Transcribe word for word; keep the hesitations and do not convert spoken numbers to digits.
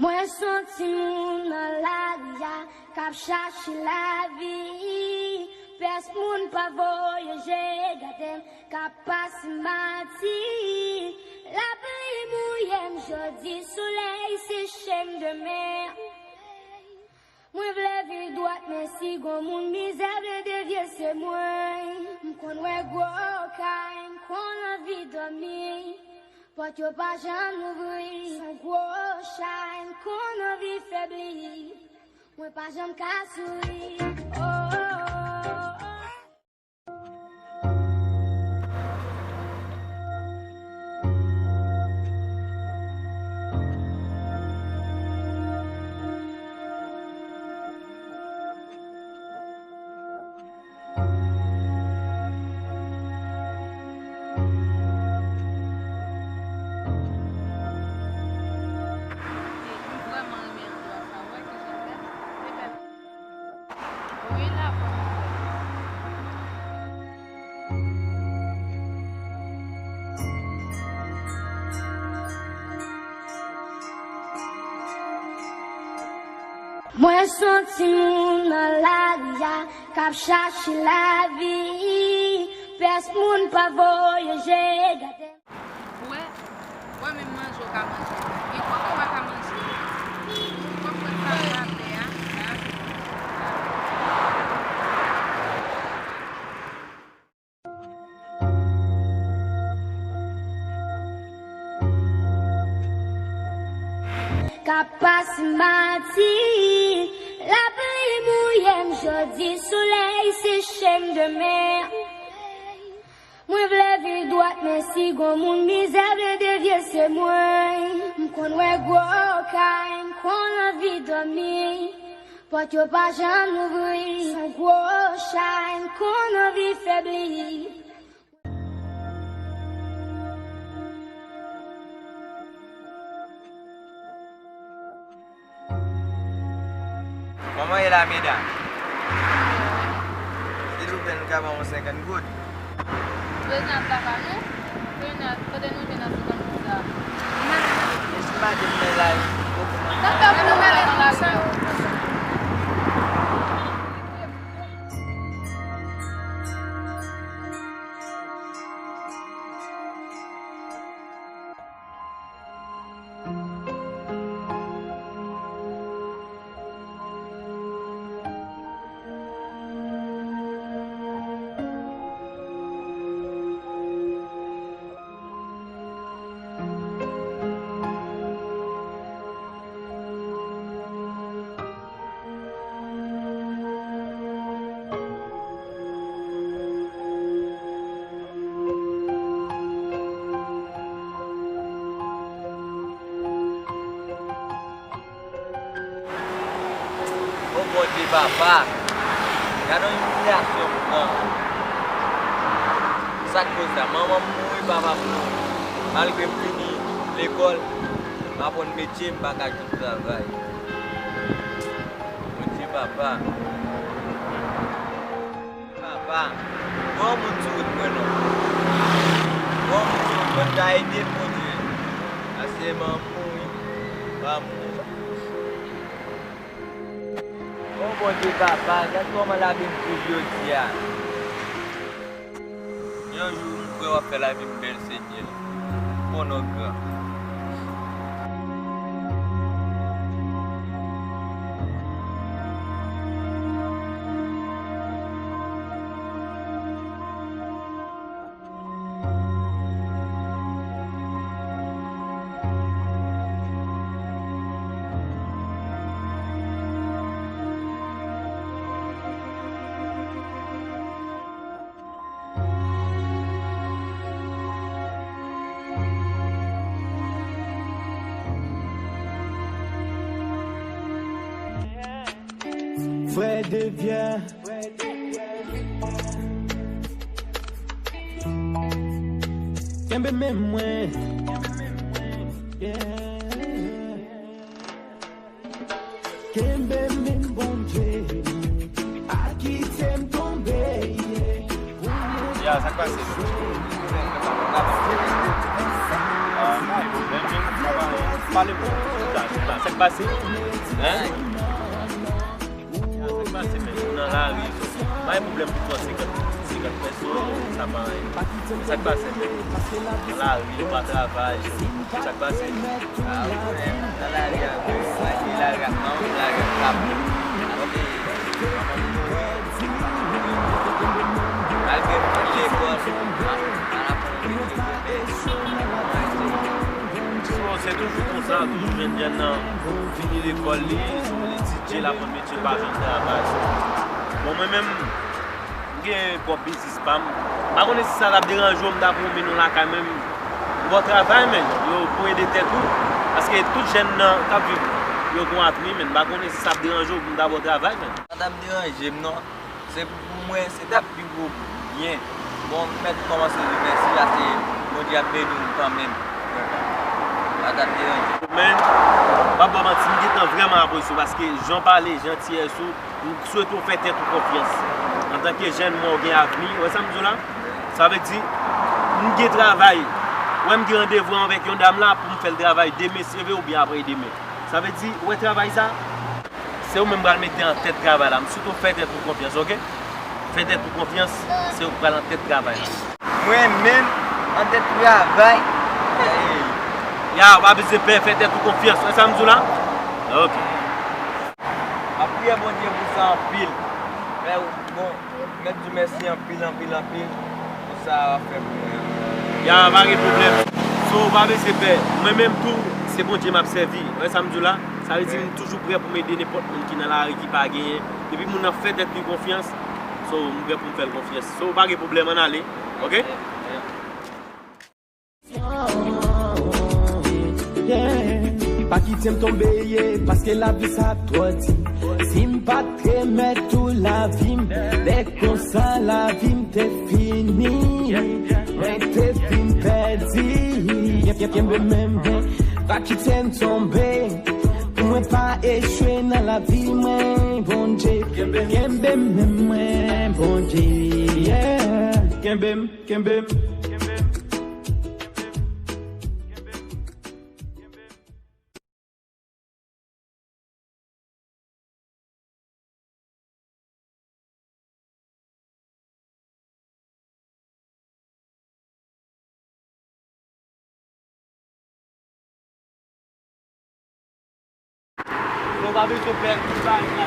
Mwen se yon timoun nan lari a k ap chache lavi. Pès moun pa voye je gade m, k ap pase mati. Lapli mouye m jodi, solèy seche m demen. Mwen vle viv dwat, men si gon moun mizè vle devye, se mwen. M konn wè gwo kay, m konn anvi dòmi. Pòt yo pa janm louvri, se yon gwo chay, m konn anvi febli. Mwen pa janm ka souri. Oh, oh, oh, oh. M vrèman renmen andwa sa, w wè kijan l bèl? Li bèl. Wi, la fò. Mwen se yon timoun nan lari a k ap chache lavi. Pès moun pa voye je gade. Ou wè, ou wè menm manje ou ka manje. Gen kòman ou pa ka manje. Ou konprann sa m pral fè a? K ap pase mati, lapli mouye m jodi, solèy seche m demen. Mwen vle viv dwat, men si gon moun mizè vle devye, se mwen. M konn wè gwo kay, m konn anvi dòmi. Pòt yo pa janm louvri, se yon gwo chay, m konn anvi febli. Kòman ye la, medam? Silvouplè, nou ka ban mwen senkant goud? Bezwen ap lakay nou? Kounye a, kote nou jwenn ap senkant goud sa a? Mesye, pa di m men la, yo kòmanse. Sa fè pou nou mele nan lakay ou? O Bondye, papa, gade yon imilyasyon m pran. Sa k koz sa? Manman m mouri, papa m mouri. Malgre m fini lekòl, m aprann metye, m pa ka jwenn travay. Bondye, papa. Papa, gon moun sou wout mwen non. Gon moun sou wout mwen, ta ede m, Bondye. Paske manman m mouri, papa m mouri. O Bondye, papa, gad kòman lavi m tris jodi a. Yon jou, m kwè w ap fè lavi m bèl, Senyè. Ou konnen w gran. Frè de vyè. Kenbe men mwen. Yeah. Kenbe men Bondye, pa kite m tonbe. Ya, sa k pase? Ah, mwen, mwen, mwen, pale pou mwen. Sa k pase? Hein? Sa k pase, men? Ou nan lari, so, pa gen pwoblèm pou twa senkant, senkant pèson, sa pa anyen. Sa k pase, men? Nan lari, ou pa travay, so, sa k pase? Ah, ou konnen, nan lari a, wi, malgre lari a pa yon lari a kap. Alò ke, manman m mouri, malgre m fin lekòl, m ap, m ap aprann lekòl, men, So, se toujou konsa, toujou jèn jèn nan fini lekòl li, so, l etidye, l aprann metye, l pa jwenn travay. So, bon, mwen menm, m gen pwòp biznis pa m. M pa konnen si sa t ap deranje w, m ta pran w mennen w lakay mwen, m ba w travay, men, yo, pou ede tèt ou. Paske tout jèn nan k ap viv, yo gon apni, men, m pa konnen si sa ap deranje w pou m ta ba w travay, men. Sa t ap deranje m, non. Se pou mwen, se t ap pi gwo byen. Bon, m mèt kòmanse di mèsi, paske Bondye ap beni m kanmenm. Frè pa m. Pa t ap deranje. Men, m p ap ba w manti, m gentan vrèman apresye w, paske jan w pale, jantiyès ou, m swete w fè tèt ou konfyans. Antanke jèn, m wè w gen avni, ou wè sa m di w la? Sa vle di, m gen travay. Ou wè m gen randevou avèk yon dam la pou m fè l travay demen, se vre, oubyen apre demen. Sa vle di, ou wè travay sa? Se ou menm pral mete an tèt travay la. M swete w fè tèt ou konfyans, oke? Fè tèt ou konfyans, se ou k pral an tèt travay la. Mwen menm, an tèt travay. Ya, w pa bezwen pè, fè tèt ou konfyans. Wè sa m di w la? Oke. M ap priye Bondye pou sa anpil. Mè, bon, m mèt di w mèsi anpil, anpil, anpil pou sa w ap fè pou mwen an. Ya, pa gen pwoblèm. So, w pa bezwen pè. Mwen menm tou, se Bondye m ap sèvi. Wè sa m di w la? Sa vle di m toujou prè pou m ede nenpòt moun ki nan lari, ki pa genyen. Depi moun nan fè tèt li konfyans, so, m prè pou m fè l konfyans. So, pa gen pwoblèm, ann ale. Oke? Yeah. Pa kite m tonbe, ye, paske lavi sa twò di. Si m pa t remèt ou lavi m, lè konsa lavi m te fini. Mwen te fin pèdi. Ken-, ken-, kenbe men mwen, pa kite m tonbe. Pou mwen pa echwe nan lavi mwen, Bondye. Kenbe men mwen, Bondye. Yeah. Kenbe m, kenbe m. Yo pa bezwen pè tout bagay la.